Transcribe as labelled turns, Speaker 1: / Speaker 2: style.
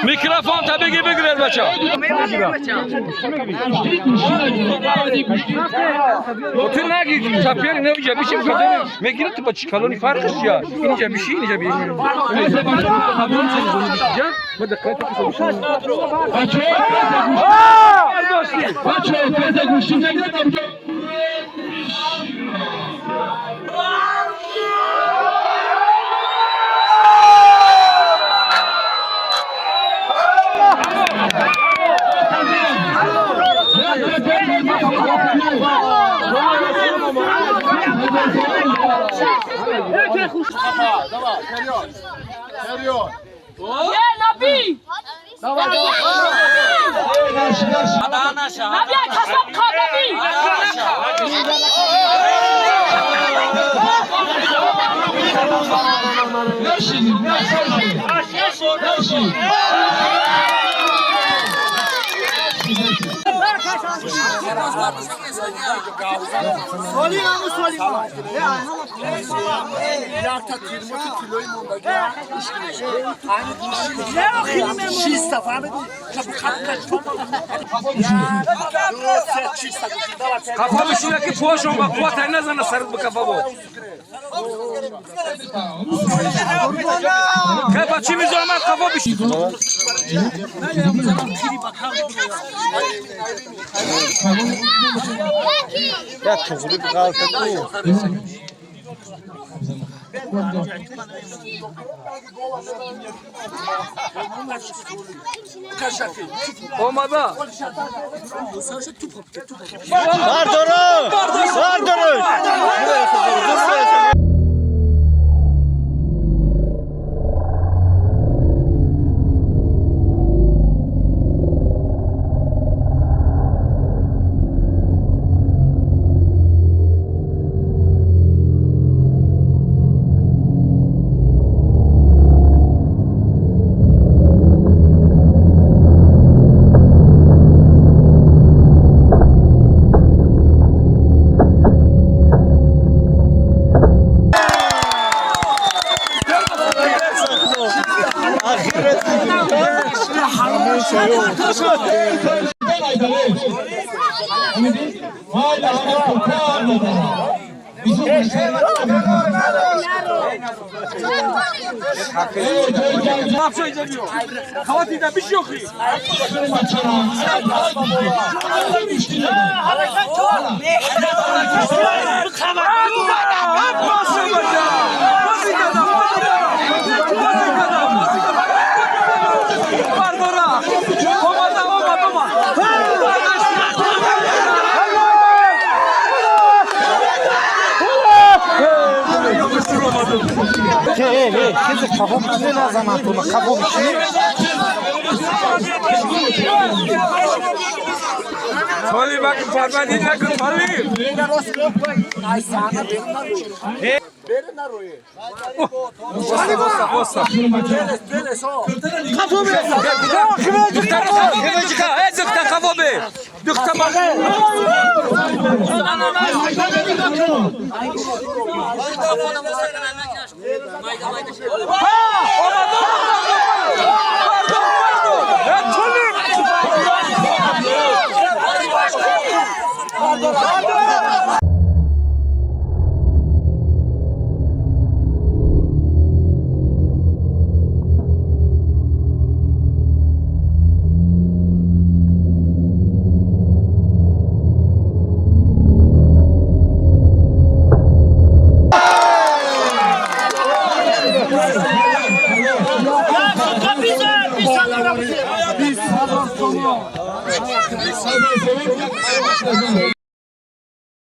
Speaker 1: Микрофон та беги бигиред, бача. Ту наги соперник не инҷа бишин, мегирӣ ту ба чӣ калони фарқиш я инҷа биши, инҷа биши.
Speaker 2: Бачаҳо, касе гӯштӣ нагирад.
Speaker 3: Nabi! Nabi kasap Nabi!
Speaker 1: Қафа бишина, ки пошон ба қувват назана, сарат ба қафа бо. Ка ба чӣ мизомад, қафа бишин.
Speaker 4: Я туғри қалта ку.
Speaker 1: Омада.
Speaker 4: Бардору! Бардору!
Speaker 1: Хаватида бишёхи.
Speaker 4: Эй, эй, хези қафо бишини, назанатуна, қафо бишини.
Speaker 1: Толи бак фармадин накун, Толи. Боста, боста. Духтар қафо бе. Духтар
Speaker 2: Biz.